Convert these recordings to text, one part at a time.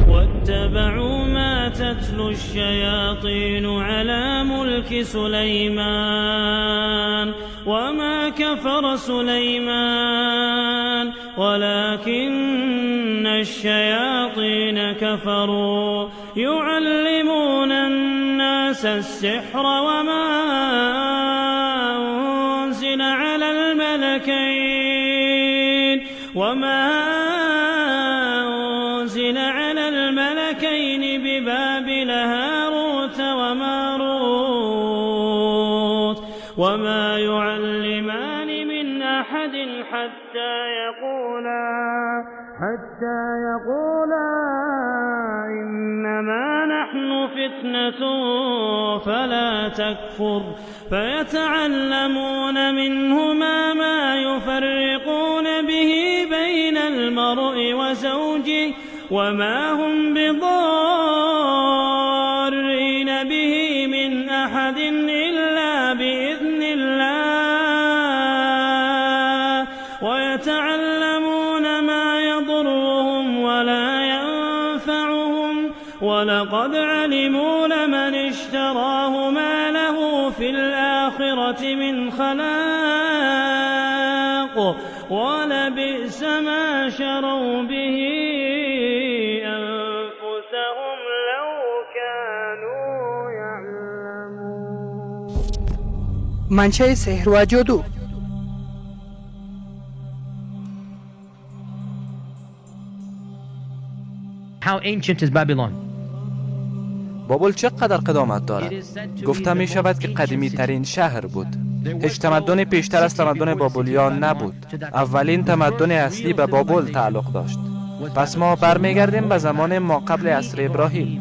واتبعوا ما تتلو الشياطين على ملك سليمان وما كفر سليمان ولكن الشياطين كفروا يعلمون الناس السحر وما أنزل على الملكين ببابل هاروت وماروت وما يعلمان من أحد حتى يقولا إنما نحن فتنة فلا تكفر فيتعلمون منهما ما يفرقون به بين المرء وزوجه وما هم بضارين به من أحد إلا بإذن الله ويتعلمون ما يضرهم ولا ينفعهم ولقد علموا لمن اشتراه ما له في الآخرة من خلاق ولبئس ما شروا به أنفسهم لو كانوا يعلمون. منشأ سحر و جادو. How ancient is Babylon? بابل چقدر قدامت دارد؟ گفته می شود که قدیمی ترین شهر بود. هیچ تمدن پیشتر از تمدن بابلیان نبود. اولین تمدن اصلی به بابل تعلق داشت. پس ما برمیگردیم به زمان ما قبل عصر ابراهیم.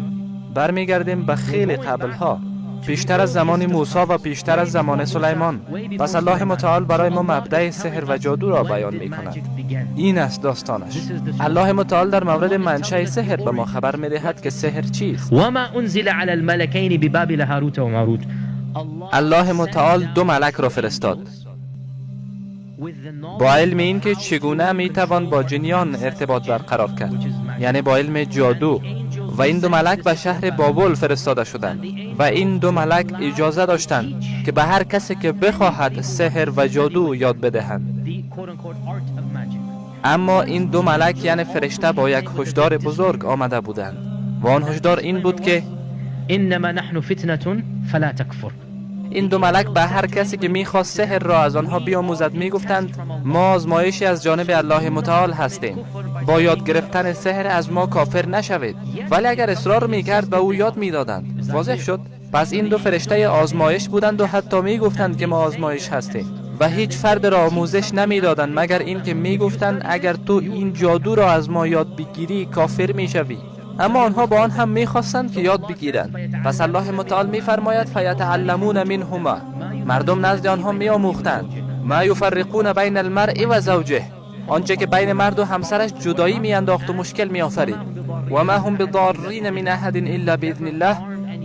برمیگردیم به خیلی قبلها، پیشتر از زمان موسی و پیشتر از زمان سلیمان. پس الله متعال برای ما مبدأ سحر و جادو را بیان می کند. این است داستانش. الله متعال در مورد منشأ سحر به ما خبر می دهد که سحر چیست. وما انزل علی الملکین ببابل هاروت و ماروت. الله متعال دو ملک را فرستاد با علم اینکه چگونه می توان با جنیان ارتباط برقرار کرد، یعنی با علم جادو. و این دو ملک به شهر بابل فرستاده شدند و این دو ملک اجازه داشتند که به هر کسی که بخواهد سحر و جادو یاد بدهند. اما این دو ملک یعنی فرشته با یک هشدار بزرگ آمده بودند و آن هشدار این بود که انما نحن فتنة فلا تکفر. این دو ملک به هر کسی که میخواست سحر را از آنها بیاموزد میگفتند ما آزمایشی از جانب الله متعال هستیم، با یاد گرفتن سحر از ما کافر نشوید. ولی اگر اصرار میکرد به او یاد میدادند. واضح شد؟ پس این دو فرشته آزمایش بودند و حتی میگفتند که ما آزمایش هستیم و هیچ فرد را آموزش نمیدادند مگر اینکه میگفتند اگر تو این جادو را از ما یاد بگیری کافر میشوی. اما آنها با آن هم میخواستند که یاد بگیرند. پس الله متعال میفرماید فیتعلمون منهما، مردم نزد آنها میآموختند، ما یفرقون بین المرء و زوجه، آنچه که بین مرد و همسرش جدایی میانداخت و مشکل میآفرید. و ما هم بضارین من احد الا باذن الله،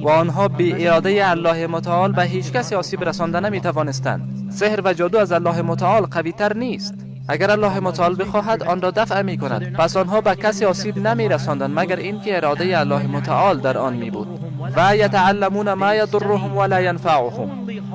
و آنها به اراده الله متعال به هیچ کسی آسیب رسانده نمیتوانستند. سحر و جادو از الله متعال قویتر نیست. اگر الله متعال بخواهد آن را دفع می کند. پس آنها به کسی آسیب نمی رساندند مگر اینکه اراده الله متعال در آن می بود. و یتعلمون ما یضرهم ولا ینفعهم،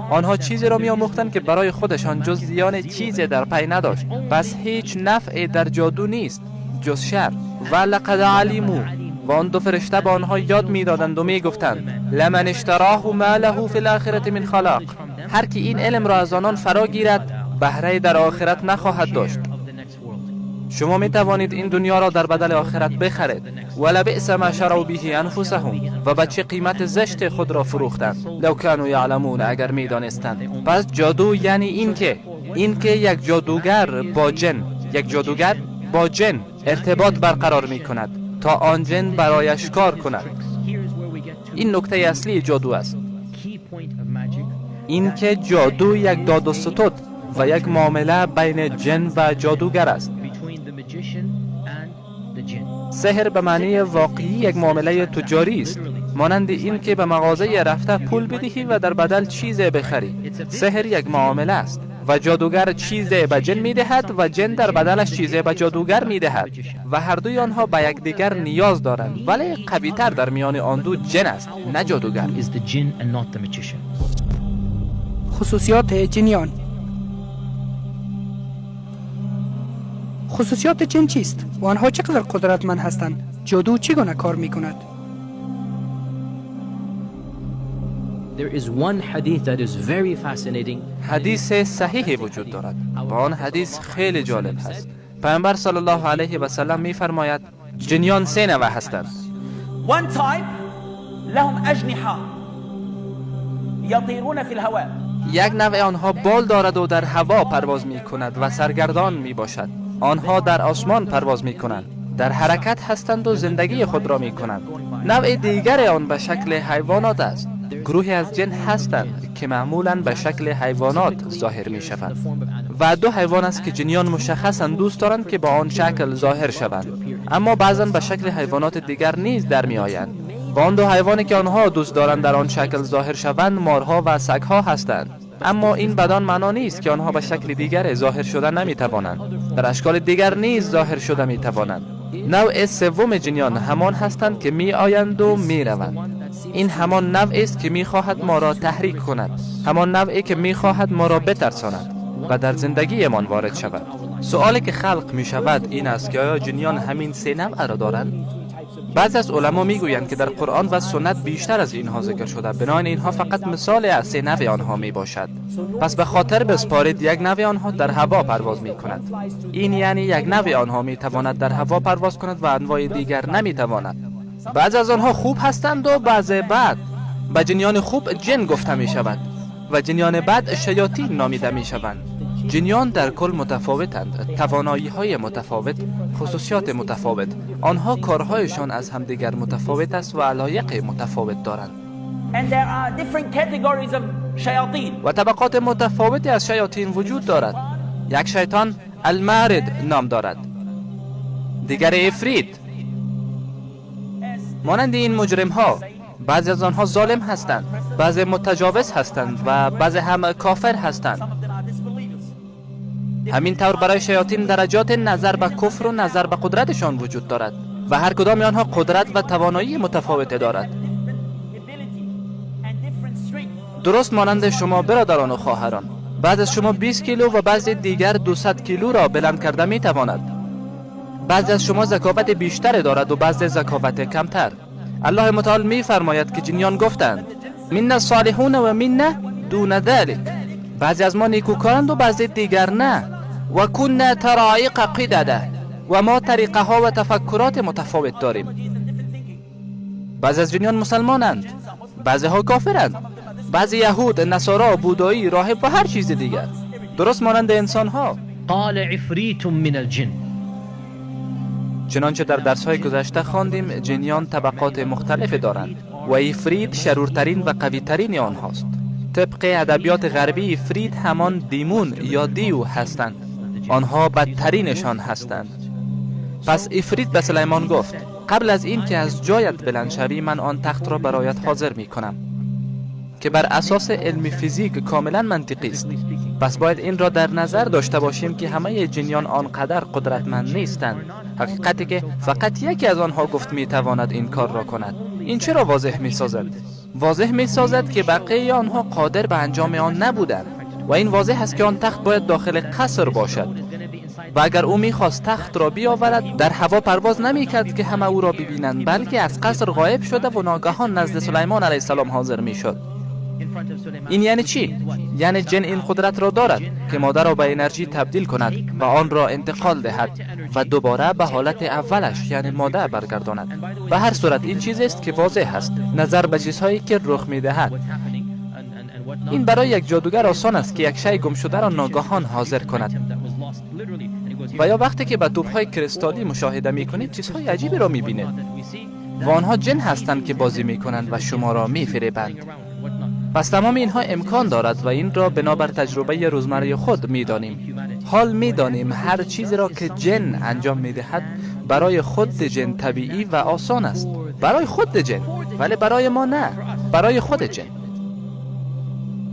آنها چیزی را می آموختند که برای خودشان جز زیان چیزی در پی نداشت. پس هیچ نفعی در جادو نیست جز شر. و لقد علموا، و آن دو فرشته به آنها یاد می دادند و می گفتند لمن اشتراه ما له فی الاخرة من خلاق، هر کی این علم را از آنان فرا گیرد بهره در آخرت نخواهد داشت. شما می توانید این دنیا را در بدل آخرت بخرید. ولبئس ما شروا به انفسهم، و به چه قیمت زشت خود را فروختند. لو کانوا یعلمون، اگر می دانستند. پس جادو یعنی اینکه یک جادوگر با جن، یک جادوگر با جن ارتباط برقرار می کند تا آن جن برایش کار کند. این نکته اصلی جادو است، اینکه جادو یک داد و ستد و یک معامله بین جن و جادوگر است. سحر به معنی واقعی یک معامله تجاری است، مانند این که به مغازه رفته پول بدهی و در بدل چیز بخری. سحر یک معامله است و جادوگر چیزی به جن میدهد و جن در بدلش چیزی به جادوگر میدهد و هر دوی آنها به یکدیگر نیاز دارند، ولی قویتر در میان آن دو جن است، نه جادوگر. خصوصیات جنیان. خصوصیات جن چیست و آنها چقدر قدرتمند هستند؟ جادو چگونه کار میکند؟ حدیث صحیحی وجود دارد و آن حدیث خیلی جالب است. پیامبر صلی الله علیه و سلم میفرماید جنیان سه نوع هستند. One type لهم اجنحه یطیرون فی الهواء. یک نوع آنها بال دارد و در هوا پرواز می کند و سرگردان می باشد. آنها در آسمان پرواز می کنند، در حرکت هستند و زندگی خود را می کنند. نوع دیگر آن به شکل حیوانات است. گروهی از جن هستند که معمولاً به شکل حیوانات ظاهر می شوند و دو حیوان است که جنیان مشخصاً دوست دارند که با آن شکل ظاهر شوند، اما بعضاً به شکل حیوانات دیگر نیز در می آیند. و آن دو حیوانی که آنها دوست دارند در آن شکل ظاهر شوند مارها و سگها هستند. اما این بدان معنا نیست که آنها به شکل دیگر ظاهر شده نمی توانند. در اشکال دیگر نیز ظاهر شده می توانند. نوع سوم جنیان همان هستند که می آیند و می روند. این همان نوع است که می خواهد ما را تحریک کند، همان نوعی که می خواهد ما را بترساند و در زندگیمان وارد شود. سوالی که خلق می شود این است که آیا جنیان همین سه نوع را دارند؟ بعضی از علما میگویند که در قرآن و سنت بیشتر از اینها ذکر شده، بنابراین اینها فقط مثال از سه نوع آنها می باشد. پس به خاطر بسپارید یک نوع آنها در هوا پرواز می کند. این یعنی یک نوع آنها می تواند در هوا پرواز کند و انواع دیگر نمی تواند. بعضی از آنها خوب هستند و بعضی بد. به جنیان خوب جن گفته می شود و جنیان بد شیاطین نامیده می شوند. جنیان در کل متفاوتند، توانایی های متفاوت، خصوصیات متفاوت. آنها کارهایشان از همدیگر متفاوت است و علایق متفاوت دارند. و طبقات متفاوتی از شیاطین وجود دارد. یک شیطان المارد نام دارد، دیگر عفریت. مانند این مجرم ها، بعضی از آنها ظالم هستند، بعضی متجاوز هستند و بعضی هم کافر هستند. همین طور برای شیاطین درجات نظر به کفر و نظر به قدرتشان وجود دارد و هر کدام آنها قدرت و توانایی متفاوت دارد. درست مانند شما برادران و خواهران، بعض از شما 20 کیلو و بعضی دیگر 200 کیلو را بلند کرده می تواند. بعضی از شما ذکاوت بیشتر دارد و بعضی ذکاوت کمتر. الله متعال می فرماید که جنیان گفتند منا الصالحون و منا دون ذلک. بعضی از ما نیکوکارند و بعضی دیگر نه. و کنا طرائق قدده. و ما طریقه ها و تفکرات متفاوت داریم. بعضی از جنیان مسلمانند، بعضی ها کافرند، بعضی یهود، نصارا، بودایی، راهب و هر چیز دیگر، درست مانند انسان ها. قال عفریت من الجن. چنانچه در درس های گذشته خواندیم، جنیان طبقات مختلف دارند و عفریت شرورترین و قویترین آنهاست. طبق ادبیات غربی عفریت همان دیمون یا دیو هستند. آنها بدترینشان هستند. پس عفریت به سلیمان گفت قبل از این که از جایت بلند شوی من آن تخت را برایت حاضر می کنم، که بر اساس علم فیزیک کاملا منطقی است. پس باید این را در نظر داشته باشیم که همه جنیان آنقدر قدرتمند نیستند. حقیقتی که فقط یکی از آنها گفت می تواند این کار را کند. این چرا واضح می سازد؟ واضح می سازد که بقیه آنها قادر به انجام آن نبودند و این واضح است که آن تخت باید داخل قصر باشد و اگر او میخواست تخت را بیاورد در هوا پرواز نمیکرد که همه او را ببینند، بلکه از قصر غایب شده و ناگهان نزد سلیمان علیه السلام حاضر میشد. این یعنی چی؟ یعنی جن این قدرت را دارد که ماده را به انرژی تبدیل کند و آن را انتقال دهد و دوباره به حالت اولش یعنی ماده برگرداند. به هر صورت این چیز است که واضح است نظر به چیزهایی که رخ میدهد. این برای یک جادوگر آسان است که یک شی گم شده را ناگهان حاضر کند. و یا وقتی که به توپ‌های کریستالی مشاهده می‌کنید چیزهای عجیبی را می‌بینید و آنها جن هستند که بازی می‌کنند و شما را می‌فریبند. پس تمام اینها امکان دارد و این را بنابر تجربه روزمره خود می‌دانیم. حال می‌دانیم هر چیزی را که جن انجام می‌دهد برای خود جن طبیعی و آسان است، برای خود جن، ولی برای ما نه، برای خود جن.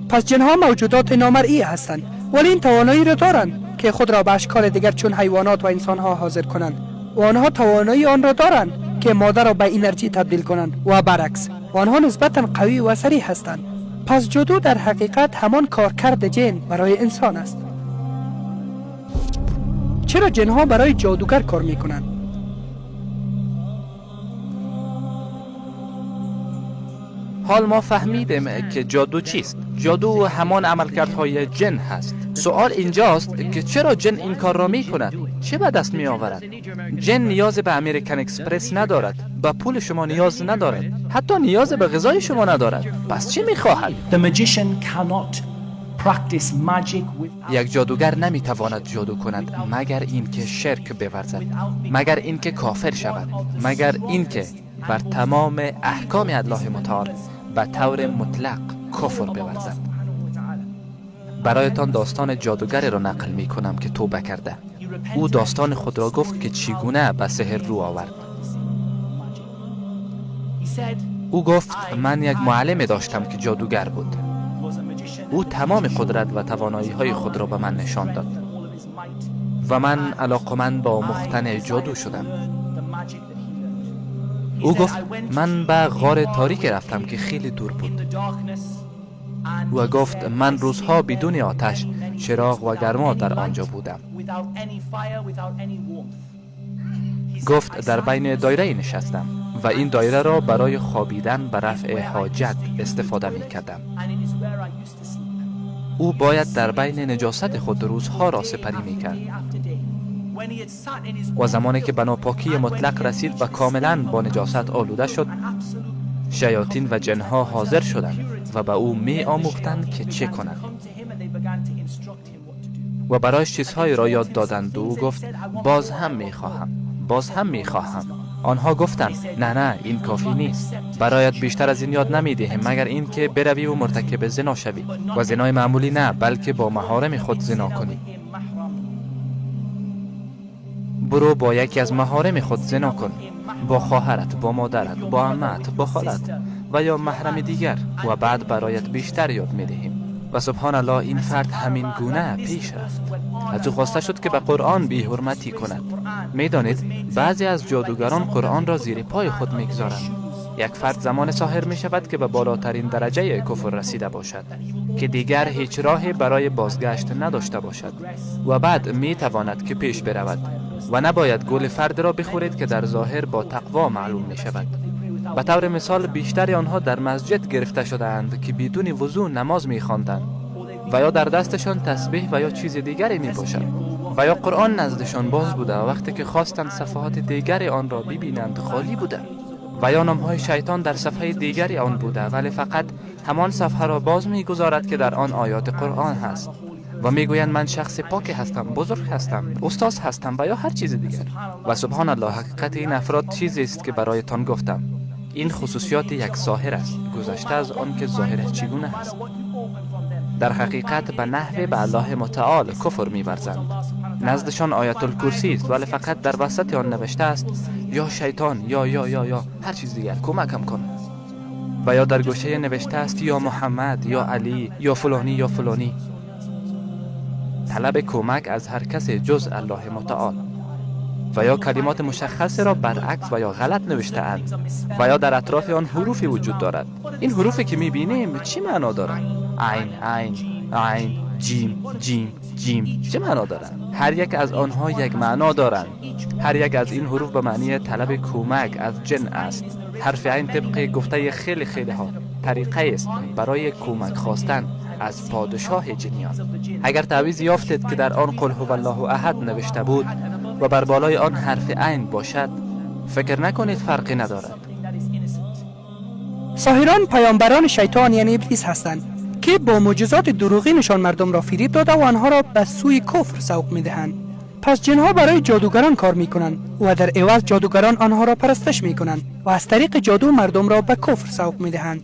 پس جنها موجودات نامرئی هستند ولی این توانایی را دارند که خود را به اشکال دیگر چون حیوانات و انسانها حاضر کنند و آنها توانایی آن را دارند که ماده را به انرژی تبدیل کنند و برعکس. و آنها نسبتا قوی و سریع هستند. پس جادو در حقیقت همان کارکرد جن برای انسان است. چرا جنها برای جادوگر کار میکنند؟ حال ما فهمیدیم که جادو چیست. جادو همان عملکردهای جن هست. سوال اینجاست که چرا جن این کار را می کند؟ چه به دست می آورد؟ جن نیاز به امریکن اکسپرس ندارد، به پول شما نیاز ندارد، حتی نیاز به غذای شما ندارد. پس چی می خواهد؟ یک جادوگر نمی تواند جادو کند مگر اینکه شرک بورزد، مگر اینکه کافر شود، مگر اینکه بر تمام احکام الله متعال به طور مطلق کفر بورزد. برایتان داستان جادوگر را نقل می کنم که توبه کرده. او داستان خود را گفت که چگونه به سحر رو آورد. او گفت من یک معلم داشتم که جادوگر بود. او تمام قدرت و توانایی های خود را به من نشان داد و من علاقمند با آموختن جادو شدم. او گفت من به غار تاریک رفتم که خیلی دور بود. و گفت من روزها بدون آتش، چراغ و گرما در آنجا بودم. گفت در بین دایره نشستم و این دایره را برای خوابیدن به رفع حاجت استفاده می کردم. او باید در بین نجاست خود روزها را سپری می کرد. و زمانی که به ناپاکی مطلق رسید و کاملا با نجاست آلوده شد، شیاطین و جنها حاضر شدند و به او می آموختند که چه کند و برایش چیزهایی را یاد دادند و او گفت باز هم می خواهم، باز هم می خواهم. آنها گفتند نه نه، این کافی نیست، برایت بیشتر از این یاد نمی دهیم مگر اینکه بروی و مرتکب زنا شوی، و زنای معمولی نه، بلکه با محارم خود زنا کنی. برو با یکی از محارم خود زنا کن، با خواهرت، با مادرت، با عمت، با خالت و یا محرم دیگر، و بعد برایت بیشتر یاد می دهیم. و سبحان الله، این فرد همین گونه پیش رفت. از او خواسته شد که به قرآن بی حرمتی کند. می دانید بعضی از جادوگران قرآن را زیر پای خود می گذارند. یک فرد زمان ساحر می شود که به بالاترین درجه کفر رسیده باشد، که دیگر هیچ راهی برای بازگشت نداشته باشد، و بعد می تواند که پیش برود. و نباید گول فرد را بخورید که در ظاهر با تقوا معلوم می شود. به طور مثال بیشتر آنها در مسجد گرفته شده‌اند که بدون وضو نماز می خواندند، و یا در دستشان تسبیح و یا چیز دیگری می باشد، و یا قرآن نزدشان باز بوده و وقتی که خواستند صفحات دیگری آن را ببینند خالی بوده، و یا نامهای شیطان در صفحه دیگری آن بوده، ولی فقط همان صفحه را باز می گذارد که در آن آیات قرآن هست، و میگویند من شخص پاکی هستم، بزرگ هستم، استاد هستم و یا هر چیز دیگر. و سبحان الله، حقیقت این افراد چیزی است که برایتان گفتم. این خصوصیات یک ساحر است، گذشته از آن که ظاهرش چگونه است. در حقیقت به نحو به الله متعال کفر می‌ورزند. نزدشان آیت الکرسی است، ولی فقط در وسط آن نوشته است یا شیطان یا یا یا یا هر چیز دیگر کمکم کن، و یا در گوشه نوشته است یا محمد یا علی یا فلانی یا فلانی. طلب کمک از هر کس جز الله متعال، و یا کلمات مشخص را برعکس و یا غلط نوشته اند، و یا در اطراف آن حروفی وجود دارد. این حروفی که میبینیم چی معنا دارد؟ عین عین عین جیم جیم جیم چه معنا دارند؟ هر یک از آنها یک معنا دارند. هر یک از این حروف به معنی طلب کمک از جن است. حرف عین طبق گفته خیلی خیلی ها طریقه است برای کمک خواستن از پادشاه جنیان. اگر تعویذ یافتید که در آن قل هو الله احد نوشته بود و بر بالای آن حرف عین باشد، فکر نکنید فرقی ندارد. ساحران پیامبران شیطان یعنی ابلیس هستند که با معجزات دروغینشان مردم را فریب داده و آنها را به سوی کفر سوق میدهند. پس جنها برای جادوگران کار میکنند و در عوض جادوگران آنها را پرستش میکنند و از طریق جادو مردم را به کفر سوق میدهند.